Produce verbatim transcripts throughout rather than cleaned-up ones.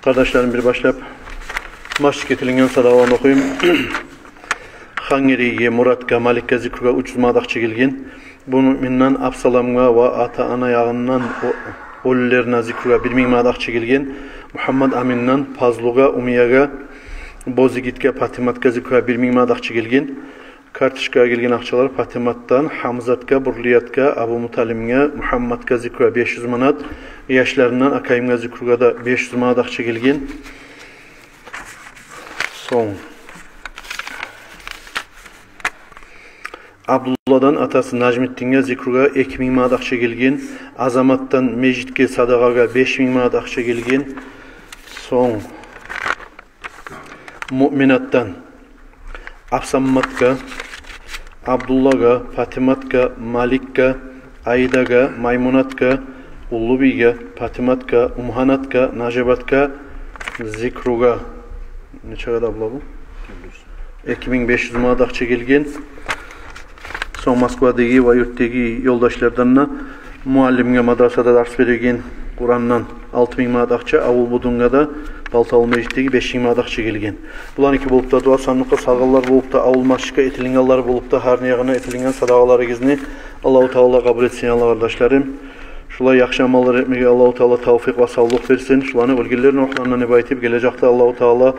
Къардашларым, бир башлап межитге этилинген садагъаланы охуйум. Хангерейге, Муратгъа, Маликге зикругъа уьч юз манат акъча гелген. Бу муъминден Абсаламгъа ва ата-ана ягъындан о-, оьлюлерине зикругъа бир минг манат акъча гелген. Мугьаммад Аминден Пазлугъа, Умиягъа, Бозигитге, Патиматгъа зикругъа бир минг манат акъча гелген. Карточкагъа гелген акъчалар: Патиматдан Гьамзатгъа, Бурлиятгъа, Абумуталимге, Мугьаммадгъа зикругъа беш юз манат, яшларындан Акъайымгъа зикругъа да беш юз манат акъча гелген. Сонг Абдулладан атасы Нажмитдинге зикругъа эки минг манат акъча гелген. Азаматдан межитге садагъагъа беш минг манат акъча гелген. Сонг Муъминатдан Абсамматгъа, Абдуллагъа, Патиматгъа, Маликге, Айдагъа, Маймунатгъа, Уллубийге, Патиматгъа, Умгьанатгъа, Нажабатгъа зикругъа. Нече къада бола бу? Эки минг беш юз манат акъча гелген. Сонг Москвадагъы ва юртдагъы ёлдашлардан да муаллимге, мадрасада дарс береген, Къурандан алты минг манат акъча, авул будунгъа да, Балтавул межитдеги беш минг манат акъча гелген. Буланы эки болуп да дуа сандыкъгъа салгъанлар болуп да, авул межитге этилингенлер болуп да, гьар не ягъына этилинген садагъаларыгъызны Аллагьу Таала къабул этсин, я Аллагь, къардашларым. Шулай яхшы амаллар этмеге Аллагьу Таала тавфикъ ва савлукъ берсин. Шуланы оьлгенлерин рухларына небайт этип, гележекде Аллагьу Таала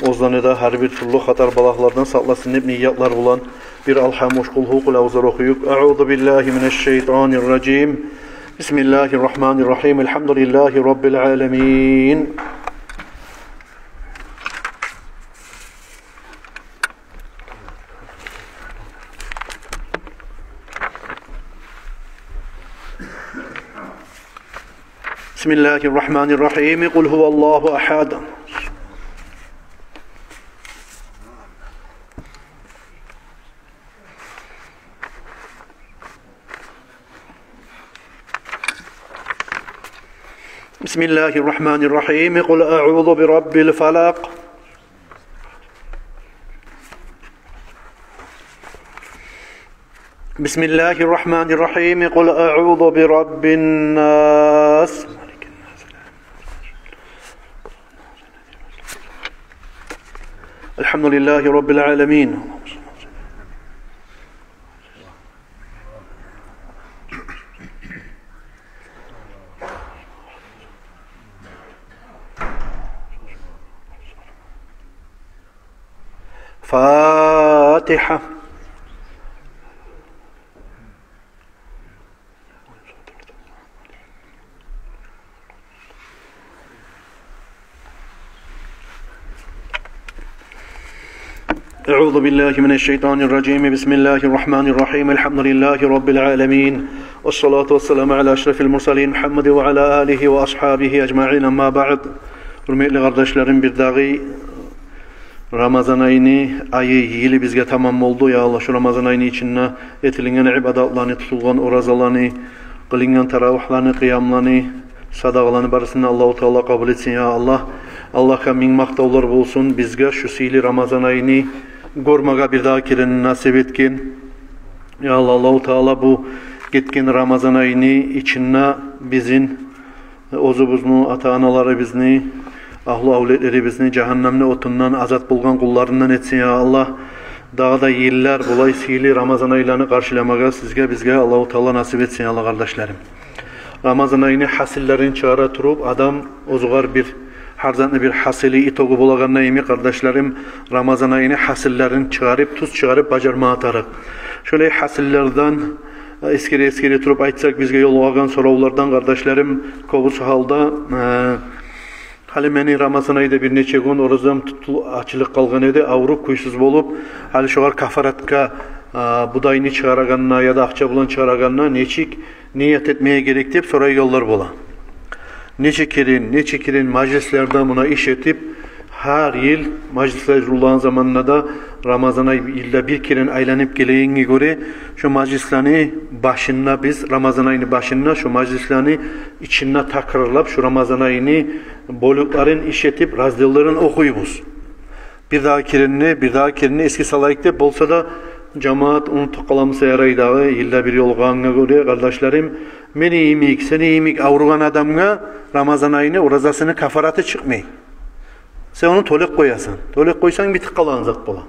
оьзлени де гьар бир тюрлю хатар балагьлардан сакъласын деп ниятла булан бир Алгьамму уьч, Къулгьу, Къул аъузу охуюкъ. Аъузу биллагьи минаш-шайтанир-ражим. Бисмиллагьир-рагьманир-рагьим. Альгьамдулиллагьи раббил аламин. بسم الله الرحمن الرحيم. قل هو الله أحد. بسم الله الرحمن الرحيم. قل أعوذ برب الفلق. بسم الله الرحمن الرحيم. قل أعوذ برب الناس. الحمد لله رب العالمين. فاتحة. أعوذ بالله من الشيطان الرجيم. بسم الله الرحمن الرحيم. الحمد لله رب العالمين. والصلاة والسلام على أشرف المرسلين محمد وعلى آله وأصحابه أجمعين. أما بعد. Гьюрметли къардашларым, бирдагъы Рамазан айны айы, йылы бизге тамам болду. Я Аллагь, шу Рамазан айны ичинде этилинген ибадатланы, тутулгъан оразаланы, къылынгъан таравигьланы, къыямланы, садагъаланы барысын да Аллагьу Таала къабул этсин, я Аллагь. Аллагьгъа минг макътавлар болсун, бизге шу сыйлы Рамазан айны гёрмеге бирдагъы керен насип этген. Я Аллагь, Аллагьу Таала бу гетген Рамазан айны ичинде бизин, оьзюбюзню, ата-аналарыбызны, агьлю-авлетлерибизни жагьаннемни отундан азат болгъан къулларындан этсин, я Аллагь. Дагъы да йыллар булай сыйлы Рамазан айланы къаршыламагъа сизге, бизге Аллагьу Таала насип этсин, я Аллагь, къардашларым. Рамазан айны гьасиллерин чыгъара туруп, адам оьзюгер бир, гьар затны бир гьасили, итогу болагъанда йимик, къардашларым, Рамазан айны гьасиллерин чыгъарып, тюз чыгъарып бажармагъа тарыкъ. Шолай гьасиллерден, э, эсгере-эсгере туруп айтсакъ, бизге ёлугъагъан соравлардан, къардашларым, кёбюсю гьалда, э, гьали мени Рамазан айда бир нече гюн оразам тутулуп, ачылып къалгъан эди, авруп, кюйсюз болуп, гьали шогъар кафаратгъа, э, будайны чыгъарагъанда яда акъча булан чыгъарагъанда нечик ният этмеге герек деп сорайгъанлар бола. Нече керен, нече керен мажлислерде муна иш этип, гьар йыл мажлислер жыйылагъан заманда да, Рамазан ай йылда бир керен айланып гелегенге гёре, шо мажлислени башында биз, Рамазан айны башында, шо мажлислени ичинде такрарлап, шо Рамазан айны бёлюклерин иш этип, разделлерин охуйбуз. Бирдагъы керенде, бирдагъы керенде эсге салайыкъ деп, болса да, Жамаат унутуп къаламыса ярай дагъы, йылда бир ёлугъангъа гёре, къардашларым, мени йимик, сени йимик авругъан адамгъа Рамазан айны оразасыны кафараты чыкъмай. Сен ону тёлеп къоясан. Тёлеп къойсанг, битип къалагъан зат бола.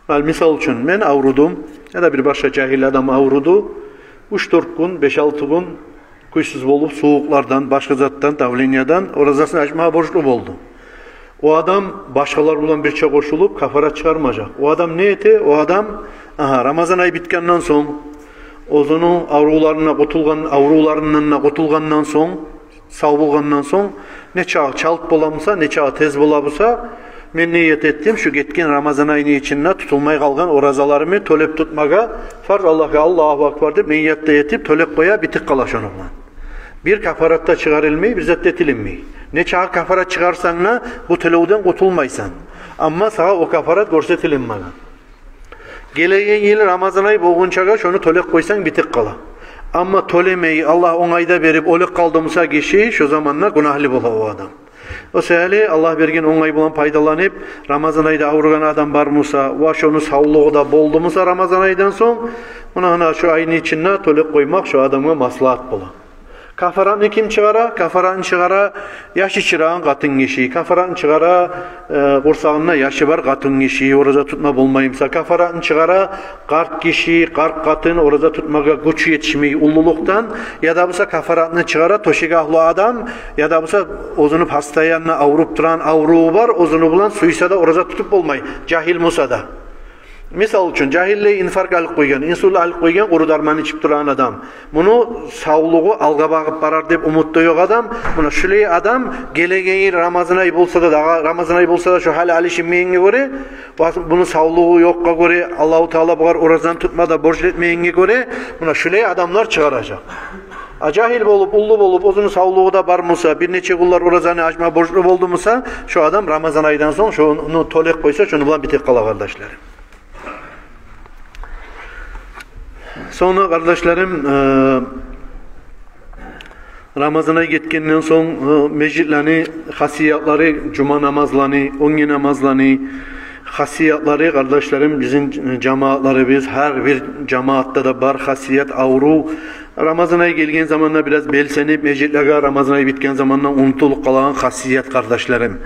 Ал, мисал учун, мен аврудум, яда бир башгъа жагьил адам авруду. Уьч-дёрт гюн, беш-алты гюн кюйсюз болуп, сувукълардан, башгъа затдан, давлениядан оразасын ачмагъа борчлу болду. О адам башгъалар булан бирче къошулуп кафарат чыгъармажакъ. О адам не эте? О адам, агьа, Рамазан ай битгенден сонг, оьзюню аврувларына къутулгъан, аврувларындан да къутулгъандан сонг, сав болгъандан сонг, нечакъы чалт боламыса, нечакъы тез болабуса, мен ният этдим шу гетген Рамазан айны ичинде тутулмай къалгъан оразаларымны тёлеп тутмагъа, фарз Аллагьгъа, Аллагьу акбар деп ният да этип, тёлеп къоя, битип къала шону булан. Бир кафарат да чыгъарылмай, бир зат да этилинмей. Нечакъы кафарат чыгъарсанг да, бу тёлевден къутулмайсан. Амма сагъа о кафарат гёрсетилинмеген. Гелеген йыл Рамазан ай болгъунчагъа шону тёлеп къойсанг, битип къала. Амма тёлемей, Аллагь онгай да берип, оьлюп къалдымыса гиши, шо заманда гюнагьлы бола о адам. О саялы Аллагь берген онгай булан пайдаланып, Рамазан айда авругъан адам бармыса, ва шону савлугъу да болдумуса Рамазан айдан сонг, муна, гьана шу айны ичинде тёлеп къоймакъ шо адамгъа маслигьат бола. Кафаратны ким чыгъара? Кафаратны чыгъара яшы чырагъан къатын гиши. Кафаратны чыгъара, э, къурсагъында яшы бар къатын гиши, ораза тутма болмаймыса. Кафаратны чыгъара къарт гиши, къарт къатын, ораза тутмагъа гючю етишмей уллулукъдан. Яда буса кафаратны чыгъара тёшек агьлю адам, яда буса оьзюню постоянно авруп турагъан авруву бар, оьзюню булан сюйсе де ораза тутуп болмай, жагьил буса да. Мисал учун, жагьиллей инфаркт алып къойгъан, инсульт алып къойгъан, къуру дарман ичип турагъан адам. Муну савлугъу алгъа багъып барар деп умут да ёкъ адам. Муна шулай адам гелеген йыл Рамазан ай болса да, дагъы Рамазан ай болса да, шо гьали алышынмайгъангъа гёре, ва муну савлугъу ёкъгъа гёре, Аллагьу Таала бугъар оразаны тутма да борчлу этмейгенге гёре, муна шулай адамлар чыгъаражакъ. А жагьил болуп, уллу болуп, оьзюню савлугъу да бармыса, бир нече гюнлер оразаны ачма борчлу болдумуса, шо адам Рамазан айдан сонг шону тёлеп къойса, шону булан битип къала, къардашларым. Сонг, къардашларым, э, Рамазан ай гетгенден сонг, э, межитлени хасиятлары, жума намазланы, оьнге намазланы хасиятлары, къардашларым, бизин жамаатларыбыз, гьар бир жамаатда да бар хасият, аврув. Рамазан ай гелген заманда бираз белсенип межитлеге, Рамазан ай битген заманда унутулуп къалагъан хасият, къардашларым.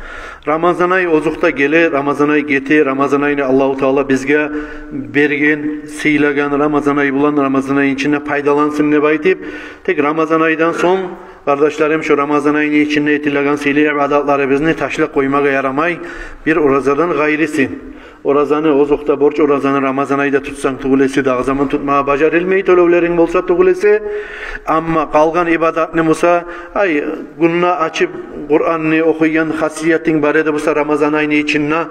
Рамазан ай озокъда геле, Рамазан ай гете, Рамазан айны Аллагьу Таала бизге берген, сыйлагъан Рамазан ай булан, Рамазан айны ичинде пайдалансын деп айтып, тек Рамазан айдан сонг, къардашларым, шо Рамазан айны ичинде этилеген сыйлы ибадатларыбызны ташлап къоймагъа ярамай, бир оразадан къайрысын. Оразаны, озокъда, борч оразаны Рамазан айда тутсанг тюгюл эсе, дагъы заман тутмагъа бажарылмай, тёлевлеринг болса тюгюл эсе. Амма къалгъан ибадатны буса, ай, гюнде ачып Къуранны охуйгъан хасиятынг бар эди буса Рамазан айны ичинде,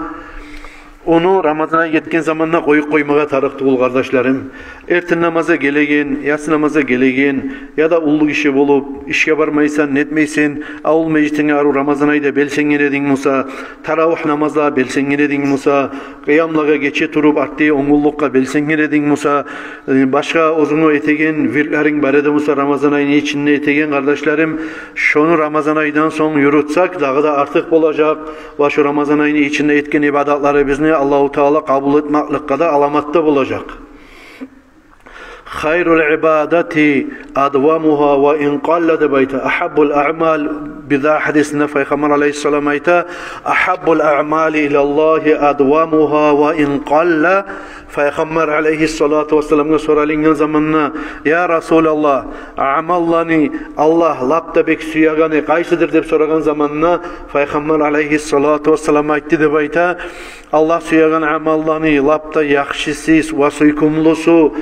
ону Рамазан ай гетген заманда къоюп къоймагъа тарыкъ тюгюл, къардашларым. Эртен намазгъа гелеген, ясы намазгъа гелеген, яда уллу гиши болуп, ишге бармайсан, нетмейсен, авул межитинге арив Рамазан айда белсенген эдинг буса, таравигь намазлагъа белсенген эдинг буса, къыямлагъа гече туруп, артдагъы онгюнлюкге белсенген эдинг буса, э, башгъа оьзюнгню этеген вирдлеринг бар эди буса, Рамазан айны ичинде этеген, къардашларым, шону Рамазан айдан сонг юрютсек, дагъы да артыкъ болажакъ. Ва шо Рамазан айны ичинде этген ибадатларыбызны Аллагьу Таала къабул этмекликге де аламат да болажакъ. «Хайрул ибадати адвамугьа ва ин къалла», — деп айта. «Агьаббул аъмал», бир де гьадисинде Пайхаммар алайгьиссалам айта: «Агьаббул аъмали илаллагьи адвамугьа ва ин къалла». Пайхаммар алайгьиссалату вассаламгъа соралынгъан заманда: «Я Расулаллагь, амалланы Аллагь лап да бек сюегени къайсыдыр?» — деп сорагъан заманда, Пайхаммар алайгьиссалату вассалам айтды деп айта: «Аллагь сюеген амалланы лап да яхшысы ва сюйкюмлюсю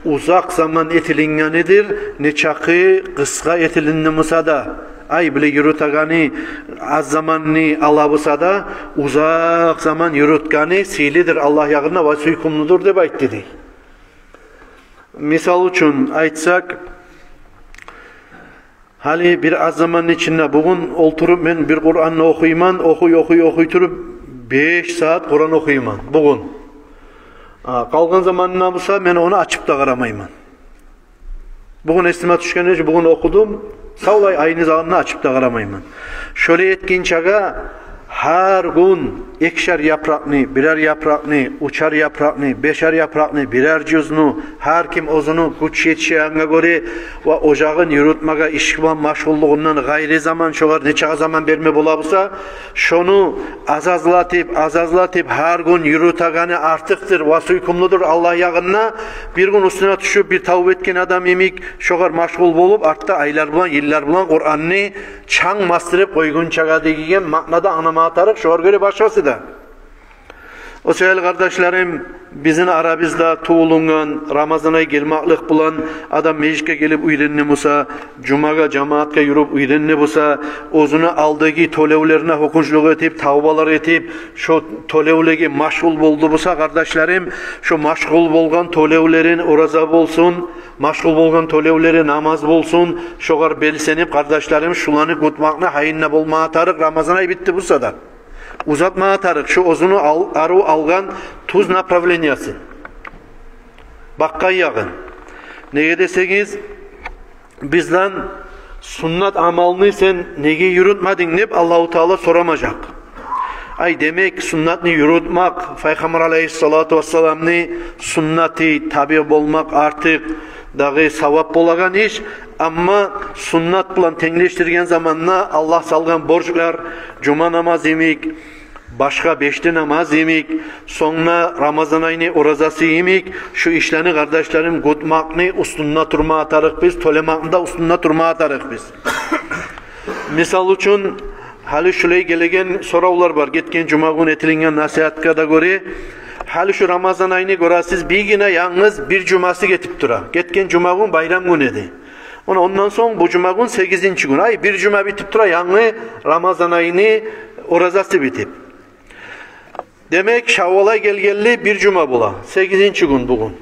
узакъ заман этилингенидир, нечакъы къысгъа этилинди буса да». Ай, булай юрютегени аз заманны ала буса да, узакъ заман юрютгени сыйлыдыр Аллагь ягъында ва сюйкюмлюдюр деп айтды дей. Мисал учун айтсакъ, гьали бир аз заманны ичинде, бугюн олтуруп мен бир Къуранны охуйман, охуй, охуй, охуй туруп, беш сагьат Къуран охуйман бугюн. А, къалгъан заманына буса, мен ону ачып да къарамайман. Бугюн эсиме тюшгенде, бугюн охудум, савлай айны заманына ачып да къарамайман. Шолай этгинчеге, Гьар гюн экишер япыракъны, бирер япыракъны, уьчер япыракъны, бешер япыракъны, бирер жюзню, гьар ким оьзюню гюч етишегенге гёре ва ожагъын юрютмеге иш булан машгъуллугъундан къайры заман, шогъар нечакъы заман берме бола буса, шону аз-азлатып, аз-азлатып гьар гюн юрютегени артыкъдыр ва сюйкюмлюдюр Аллагь ягъында. Бир гюн уьстюне тюшюп, бир тавба этген адам йимик, шогъар машгъул болуп, артда айлар булан, йыллар булан Къуранны чанг басдырып къойгъунчагъа деген маънада англамагъа тарыкъ, шогъар гёре башгъасы да. О саялы, къардашларым, бизин арабызда тувулунгъан, Рамазан ай гелмеклик булан адам межитге гелип уьйренген буса, жумагъа, жамаатгъа юрюп уьйренген буса, оьзюню алдагъы тёлевлерине гьёкюнчлюк этип, тавбалар этип, шо тёлевлеге машгъул болду буса, къардашларым, шо машгъул болгъан тёлевлери ораза болсун, машгъул болгъан тёлевлери намаз болсун, шогъар белсенип, къардашларым, шуланы кютмекни гьайында болмагъа тарыкъ, Рамазан ай битди буса да. Узатмагъа тарыкъ шо оьзюню ал-, арив алгъан тюз направлениясын, бакъгъан ягъын. Неге десегиз, бизден суннат амалны сен неге юрютмединг деп Аллагьу Таала сорамажакъ. Ай, демек, суннатны юрютмек, Пайхаммар алайгьиссалату вассаламны суннаты, табиъ болмакъ артыкъ дагъы савап болагъан иш. Амма суннат булан тенглешдирген заманда Аллагь салгъан борчлар, жума намаз йимик, башгъа беш де намаз йимик, сонг да Рамазан айны оразасы йимик, шу ишлени, къардашларым, кютмекни уьстюнде турмагъа тарыкъ биз, тёлемекни де уьстюнде турмагъа тарыкъ биз. Мисал учун, гьали шулай гелеген соравлар бар. Гетген жума гюн этилинген насигьатгъа да гёре, гьали шу Рамазан айны гёресиз, биргине янгыз бир жумасы гетип тура. Гетген жума гюн байрам гюн эди. Муна ондан сонг бу жума гюн сегизинчи гюн. Ай, бир жума битип тура, янгы Рамазан айны оразасы битип. Демек, Шаввал ай гелгенли бир жума бола. Сегизинчи гюн бугюн.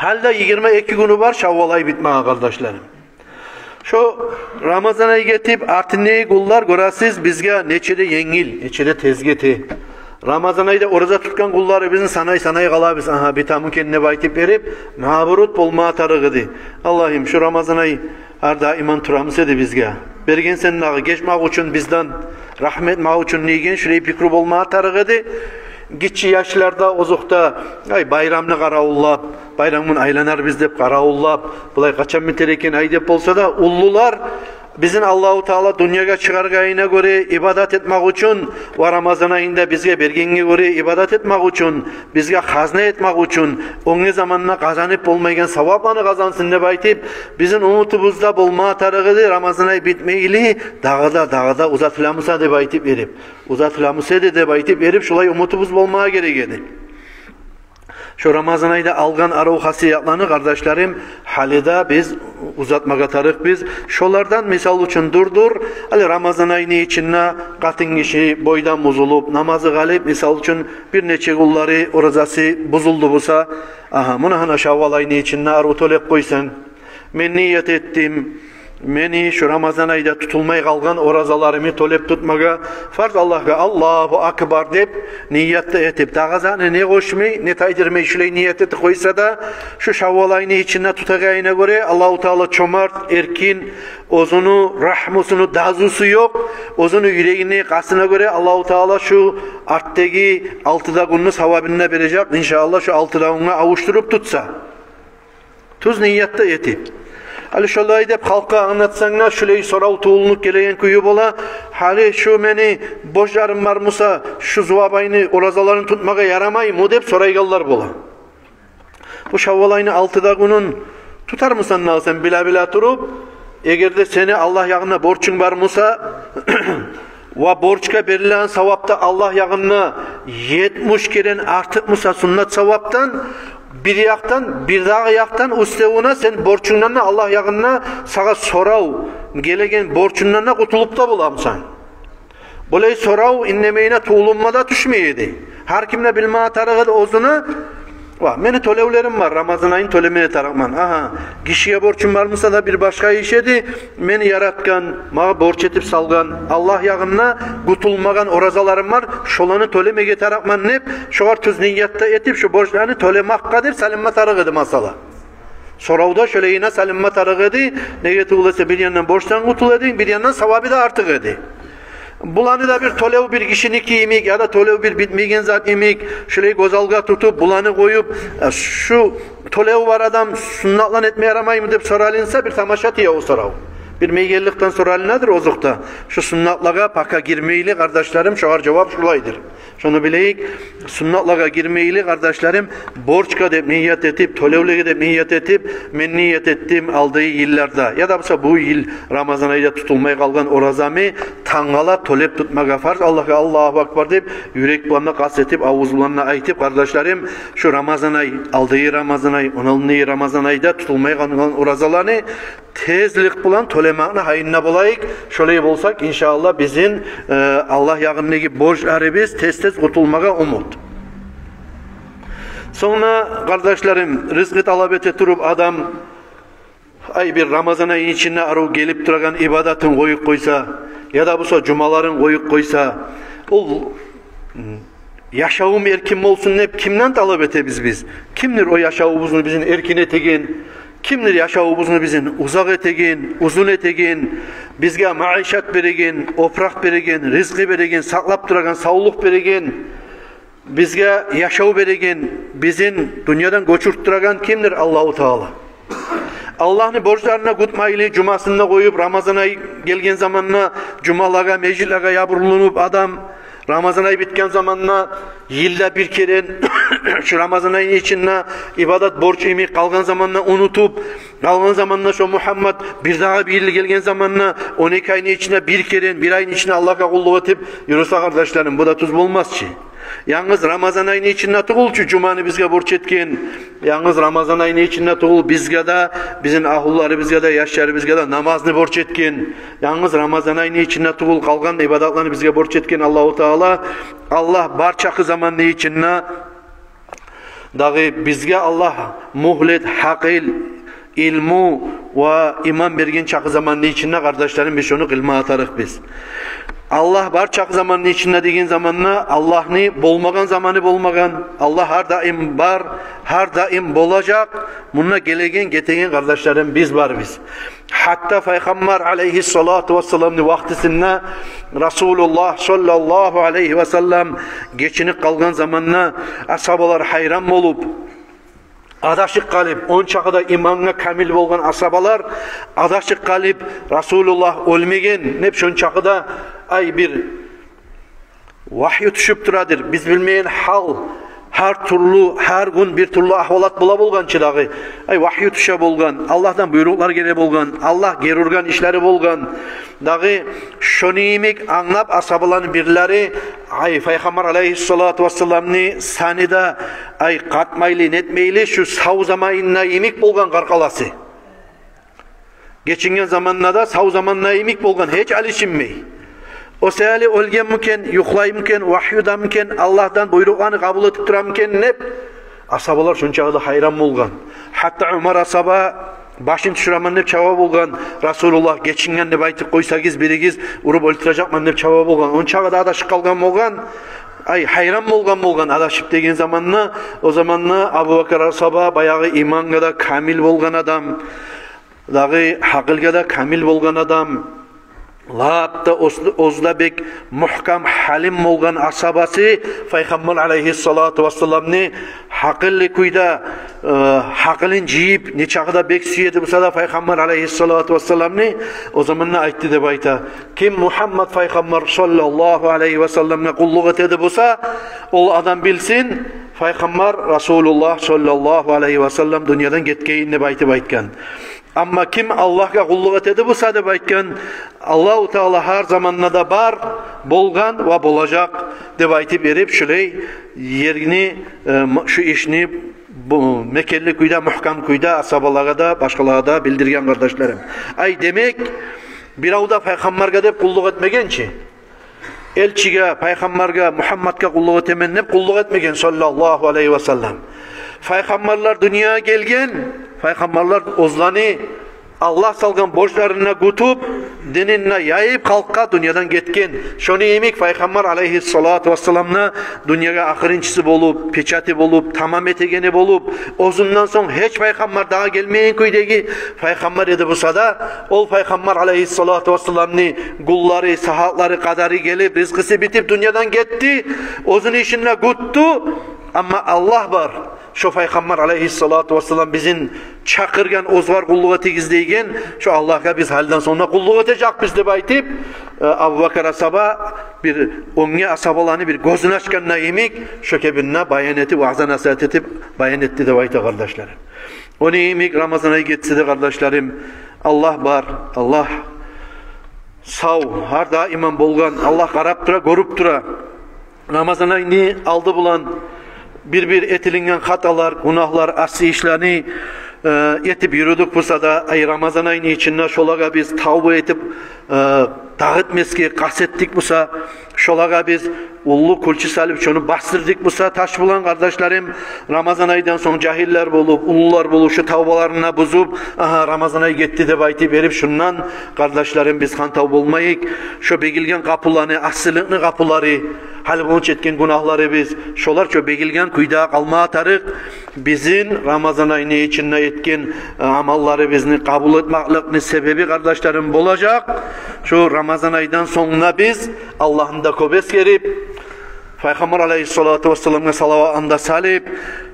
Гьали де йигирма эки гюню бар Шаввал ай битмеге, къардашларым. Шо Рамазан ай гетип, артындагъы гюнлер, гёресиз, бизге нече де енгил, нече де тез гете. Рамазан айда ораза тутгъан гюнлерибизни санай-санай къалабыз. Агьа, битеми экен деп айтып берип, наоборот болмагъа тарыкъ эди. Аллагьым, шу Рамазан ай гьар даим турамыс эди бизге. Бергенсен дагъы гечмек учун, бизден рагьму этмек учун деген шулай пикру болмагъа тарыкъ эди. Гиччи яшлар да, озокъда, ай, байрамны къаравуллап, байрам гюн айланарбыз деп къаравуллап, булай къачан битер экен ай деп болса да, уллулар бизин Аллагьу Таала дюньягъа чыгъаргъанына гёре ибадат этмек учун ва Рамазан айында бизге бергенге гёре ибадат этмек учун, бизге хазна этмек учун, оьнге заманда къазанып болмайгъан савапланы къазансын деп айтып, бизин умутубузда болмагъа тарыкъ эди, Рамазан ай битмейли, дагъы да, дагъы да узатыламыса деп айтып берип, узатыламыса эди деп айтып берип, шулай умутубуз болмагъа герек эди. Шо Рамазан айда алгъан арив хасиятланы, къардашларым, гьали де биз узатмагъа тарыкъбыз. Шолардан, мисал учун, дурдур, гьали Рамазан айны ичинде къатын гиши бойдан бузулуп, намазы къалып, мисал учун, бир нече гюнлери оразасы бузулду буса, агьа, муна гьана Шаввал айны ичинде арив тёлеп къойсанг, мен ният этдим, мени шу Рамазан айда тутулмай къалгъан оразаларымны тёлеп тутмагъа, фарз Аллагьгъа, Аллагьу акбар деп ният да этип, дагъы затны не къошмай, не тайдырмай, шулай ният этип къойса да, шу Шаввал айны ичинде тутагъанына гёре, Аллагьу Таала чомарт, эркин, оьзюню рагьмусуну дазусу ёкъ, оьзюню юрегини къасына гёре Аллагьу Таала шу артдагъы алты да гюнню савабын да бережек, иншааллагь, шу алты да гюнге авуштуруп тутса. Тюз ният да этип. Гьали шолай деп халкъгъа англатсанг да, шулай сорав тувулунуп гелеген кюю бола. Гьали шу мени борчларым бар буса, шу зувап айны оразаларын тутмагъа ярамаймы деп сорайгъанлар бола. Бу Шаввал айны алты да гюнюн тутармысан дагъы сен биле-биле туруп, эгер де сени Аллагь ягъында борчунг бар буса, ва борчгъа берилеген савап да Аллагь ягъында етмиш керен артыкъ буса суннат савапдан, бир якъдан, бир дагъы якъдан уьстевюне сен борчунгдан да, Аллагь ягъында сагъа сорав гелеген борчунгдан да къутулуп да боламысан. Булай сорав индемейине тувулунма да тюшмей эди. Гьар ким де билмеге тарыкъ эди оьзюню, ва, мени тёлевлерим бар, Рамазан айын тёлемеге тарыкъман. Агьа, гишиге борчум бар буса да бир башгъа иш эди, мени яратгъан, магъа борч этип салгъан, Аллагь ягъында къутулмагъан оразаларым бар, шоланы тёлемеге тарыкъман деп, шогъар тюз ният да этип, шу борчланы тёлемек къадар салынма тарыкъ эди масала. Сорав да шолайына салынма тарыкъ эди. Неге тюгюл эсе, бир яндан борчдан къутула эдинг, бир яндан савабы да артыкъ эди. Буланы да бир тёлев бир гишиники йимик, яда тёлев бир битмейген зат йимик, шулай гёз алгъа тутуп, буланы къоюп, э, шу тёлев бар адам суннатланы этме ярамаймы деп соралынса, бир тамаша тие о сорав. Бир мейгенликден соралынадыр озокъда. Шу суннатлагъа пока гирмейли, къардашларым, шогъар жавап шулайдыр. Шону билейик, суннатлагъа гирмейли, къардашларым, борчгъа деп ният этип, тёлевлеге деп ният этип, мен ният этдим алдагъы йылларда, яда буса бу йыл Рамазан айда тутулмай къалгъан оразамны тангала тёлеп тутмагъа фарз Аллагьгъа, Аллагьу акбар деп, юрек булан да къаст этип, авуз булан да айтып, къардашларым, шу Рамазан ай, алдагъы Рамазан ай, он алдынгъы Рамазан айда тутулмай къалгъан оразаланы тезлик булан тёлемекни гьайында болайыкъ. Шолай болсакъ, иншааллагь, бизин, э, Аллагь ягъындагъы борчларыбыз тез-тез къутулмагъа умут. Сонг да, къардашларым, ризкъы талап эте туруп адам, ай, бир Рамазан айны ичинде арив гелип турагъан ибадатын къоюп къойса, яда буса жумаларын къоюп къойса, ол, м, яшавум эркин болсун деп кимден талап этебиз биз? Кимдир о яшавубузну бизин эркин этеген? Кимдир яшавубузну бизин узакъ этеген, узун этеген, бизге маишат береген, опуракъ береген, ризкъы береген, сакълап турагъан, савлукъ береген, бизге яшав береген, бизин дюньядан гёчюртюп турагъан кимдир? Аллагьу Таала. Аллагьны борчларын да кютмейли, жумасын да къоюп, Рамазан ай гелген заманда жумалагъа, межитлеге ябурулунуп адам, Рамазан ай битген заманда йылда бир керен, шу Рамазан айны ичинде ибадат борч йимик, къалгъан заманда унутуп, къалгъан заманда шо Мугьаммат бирдагъы бир йыл гелген заманда он эки айны ичинде бир керен, бир айны ичинде Аллагьгъа къуллукъ этип юрюсе, къардашларым, бу да тюз болмас чы. Янгыз Рамазан айны ичинде тюгюл чю жуманы бизге борч этген, янгыз Рамазан айны ичинде тюгюл бизге де, бизин агьлюлерибизге де, яшларыбызгъа да намазны борч этген, янгыз Рамазан айны ичинде тюгюл къалгъан ибадатланы бизге борч этген Аллагьу Таала. Аллагь бар чакъы заманны ичинде дагъы бизге Аллагь мюгьлет, гьакъыл, илму ва иман берген чакъы заманны ичинде, къардашларым, биз шону къылма тарыкъбыз. Аллагь бар чакъы заманны ичинде деген заманда Аллагьны болмагъан заманы болмагъан. Аллагь гьар даим бар, гьар даим болажакъ. Мунда гелеген, гетеген, къардашларым, биз барбыз. Гьатта Пайхаммар алайгьиссалату вассаламны вакътисинде Расулуллагь саллаллагьу алайгьи васаллам гечинип къалгъан заманда асгьабалар гьайран болуп, адашып къалып, ончакъы да имангъа камил болгъан асгьабалар адашып къалып, Расулуллагь оьлмеген деп, шончакъы да, ай, бир вагью тюшюп турадыр. Биз билмейген гьал, гьар тюрлю, гьар гюн бир тюрлю агьвалат бола болгъан чы дагъы. Ай, вагью тюше болгъан, Аллагьдан буйрукълар геле болгъан, Аллагь гери ургъан ишлери болгъан. Дагъы шону йимик англап, асгьабаланы бирлери, ай, Пайхаммар алайгьиссалату вассаламны саны да, ай, къатмайлы, нетмейли, шу сав заманында йимик болгъан къаркъарасы. Гечинген заманда да, сав заманда йимик болгъан, гьеч алышынмай. О саялы оьлгенмикен, юхлаймикен, вагьюдамикен, Аллагьдан буйрукъланы къабул этип турамикен деп, асгьабалар шончакъы да гьайран болгъан. Гьатта Умар асгьаба башын тюшюремен деп чаба болгъан, Расулуллагь гечинген деп айтып къойсагъыз биригиз, уруп оьлтюрежекмен деп чаба болгъан. Ончакъы да адашып къалгъан болгъан, ай, гьайран болгъан болгъан адашып деген заманда. О заманда Абубакар асгьаба, баягъы имангъа да камил болгъан адам, дагъы гьакъылгъа да камил болгъан адам, лап да оьз-, оьзю де бек мугькам, гьалим болгъан асгьабасы Пайхаммар алайгьиссалату вассаламны гьакъыллы кюйде, э, гьакъылын жыйып, нечакъы да бек сюе эди буса да Пайхаммар алайгьиссалату вассаламны, о заманда айтды деп айта: «Ким Мугьаммат Пайхаммар саллаллагьу алайгьи васалламгъа къуллукъ эте эди буса, ол адам билсин, Пайхаммар Расулуллагь саллаллагьу алайгьи васаллам дюньядан гетгенин», — деп айтып айтгъан. «Амма ким Аллагьгъа къуллукъ эте эди буса, — деп айтгъан, — Аллагьу Таала гьар заманда да бар, болгъан ва болажакъ», — деп айтып берип, шулай ерни, э, м-, шу ишни бу мекенли кюйде, мугькам кюйде асгьабалагъа да, башгъалагъа да билдирген, къардашларым. Ай, демек, бирев де Пайхаммаргъа деп къуллукъ этмеген чи. Элчиге, Пайхаммаргъа, Мугьамматгъа къуллукъ этемен деп къуллукъ этмеген, саллаллагьу алайгьи васаллам. Пайхаммарлар дюньягъа гелген, пайхаммарлар оьзлени Аллагь салгъан борчларын да кютюп, динин де яйып, халкъгъа дюньядан гетген. Шону йимик Пайхаммар алайгьиссалату вассалам да дюньягъа ахырынчысы болуп, печати болуп, тамам этегени болуп, оьзюнден сонг гьеч пайхаммар дагъы гелмеген кюйдеги пайхаммар эди буса да, ол Пайхаммар алайгьиссалату вассаламны гюнлери, сагьатлары, къадары гелип, ризкъысы битип, дюньядан гетди. Оьзюню ишин де кютдю. Амма Аллагь бар. Шо Пайхаммар алайгьиссалату вассалам бизин чакъыргъан, огъар къуллукъ этигиз деген, шо Аллагьгъа биз гьалиден сонг да къуллукъ этежекбиз деп айтып, э, Абубакар асгьаба бир оьнге асгьабаланы бир гёзюн ачгъан йимик, шо кепинде баян этип, ваъза-насигьат этип баян этди деп айта, къардашларым. Ону йимик Рамазан ай гетсе де, къардашларым, Аллагь бар, Аллагь сав, гьар даим болгъан, Аллагь къарап тура, гёрюп тура. Рамазан айны алды булан бир-бир этилинген хаталар, гюнагьлар, асси ишлени, э, этип юрюдюк буса да, ай, Рамазан айны ичинде шолагъа биз тавба этип, э, дагъытмасгъа къаст этдик буса, шолагъа биз уллу кюлчю салып, шону басдырдыкъ буса таш булан, къардашларым, Рамазан айдан сонг жагьиллер болуп, уллулар болуп, шо тавбаларын да бузуп, агьа, Рамазан ай гетди деп айта берип, шондан, къардашларым, биз хантав болмайыкъ. Шо бегилген къапуланы, ассиликни къапулары, гьали болгъунча этген гюнагьларыбыз, шолар шо бегилген кюйде къалма тарыкъ. Бизин Рамазан айны ичинде этген, э, амалларыбызны къабул этмекликни себеби, къардашларым, болажакъ шо Рамазан айдан сонг да биз Аллагьны да кёп эсгерип, Пайхаммар алайгьиссалату вассаламгъа салаватны да салып,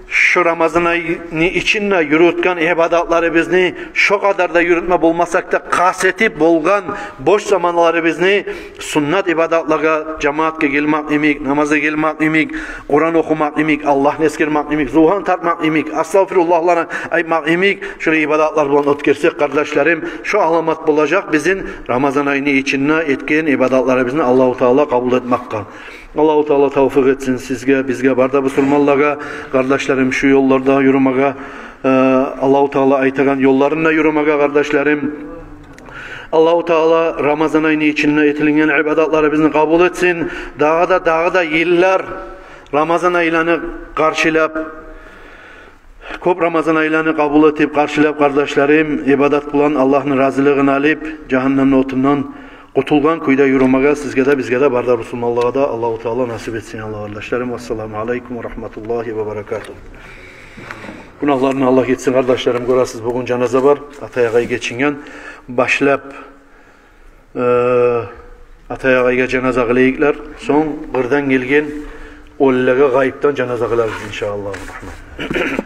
шо Рамазан айны ичинде юрютген ибадатларыбызны шо къадар да юрютме болмасакъ да, къаст этип болгъан бош заманларыбызны суннат ибадатлагъа, жамаатгъа гелмек йимик, намазгъа гелмек йимик, Къуран охумакъ йимик, Аллагьны эсгермек йимик, зувгьан тартмакъ йимик, астагъфируллагьланы айтмакъ йимик, шолай ибадатлар булан оьтгерсек, къардашларым, шо аламат болажакъ бизин Рамазан айны ичинде этген ибадатларыбызны Аллагьу Таала къабул этмекге. Аллагьу Таала тавфикъ этсин сизге, бизге, бары да бусурманлагъа, къардашларым, шу ёлларда юрюмеге, э, Аллагьу Таала айтагъан ёлларында юрюмеге, къардашларым. Аллагьу Таала Рамазан айны ичинде этилинген ибадатларыбызны къабул этсин. Дагъы да, дагъы да йыллар Рамазан айланы къаршылап, кёп Рамазан айланы къабул этип, къаршылап, къардашларым, ибадат булан Аллагьны разилигин алып, жагьаннемни отундан къутулгъан кюйде юрюмеге сизге де, бизге де, бары да бусурманлагъа да Аллагьу Таала насип этсин, Аллагь, къардашларым. Вассаламу алайкум ва рагьматуллагьи ва баракатугь. Гюнагьларын Аллагь гечсин, къардашларым. Гёресиз, бугюн жаназа бар. Атай агъай гечинген. Башлап, э, Атай агъайгъа жаназа къылайыкълар. Сонг къырдан гелген оьлюлеге гъайыптан жаназа къыларбыз, иншааллагьу рагьман.